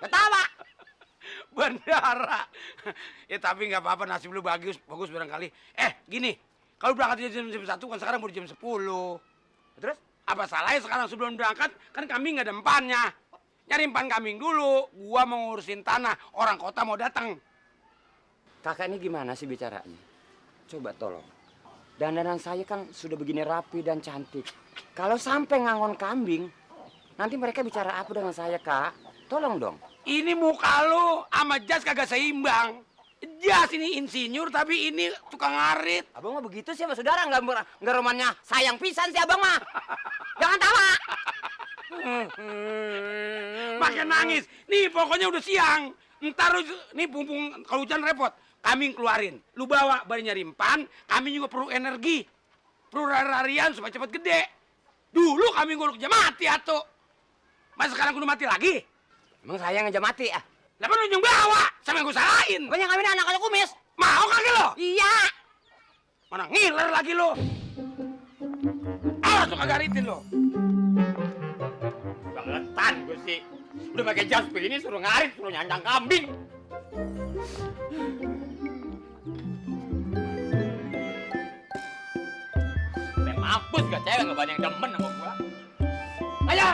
Ketawa. Bendara. Ya tapi nggak apa-apa, nasib lu bagus barangkali. Gini, kalau berangkat jam 1 kan sekarang baru jam 10. Terus? Apa salahnya sekarang sebelum berangkat kan kambing nggak ada empannya. Nyari empan kambing dulu. Gua mau ngurusin tanah, orang kota mau datang. Kakak ini gimana sih bicaranya? Coba tolong. Dandanan saya kan sudah begini rapi dan cantik. Kalau sampai ngangon kambing, nanti mereka bicara apa dengan saya, Kak? Tolong dong. Ini muka lu sama jas kagak seimbang. Jas ini insinyur tapi ini tukang ngarit. Abang mah begitu sih sama saudara, nggak romannya sayang pisan sih abang mah. Jangan tawa. Makin nangis. Nih pokoknya udah siang. Ntar nih pumpung kalau hujan repot. Kambing keluarin. Lu bawa bari nyari empan. Kambing juga perlu energi. Perlu lari-larian supaya cepet gede. Dulu kambing gua kerja mati atuh. Masa sekarang kudu mati lagi? Emang saya ngajak mati ya? Lah kan lu yang bawa. Sama yang gua salahin. Bukannya kami anak-anak kumis. Mau kagak lo? Iya. Mana ngiler lagi lo? Awas tuh kagak ritin lo. Bangetan gue sih. Udah pakai jas begini suruh ngarit, suruh nyandang kambing. Mampus gak cewek, gak banyak yang demen sama gua. Ayo,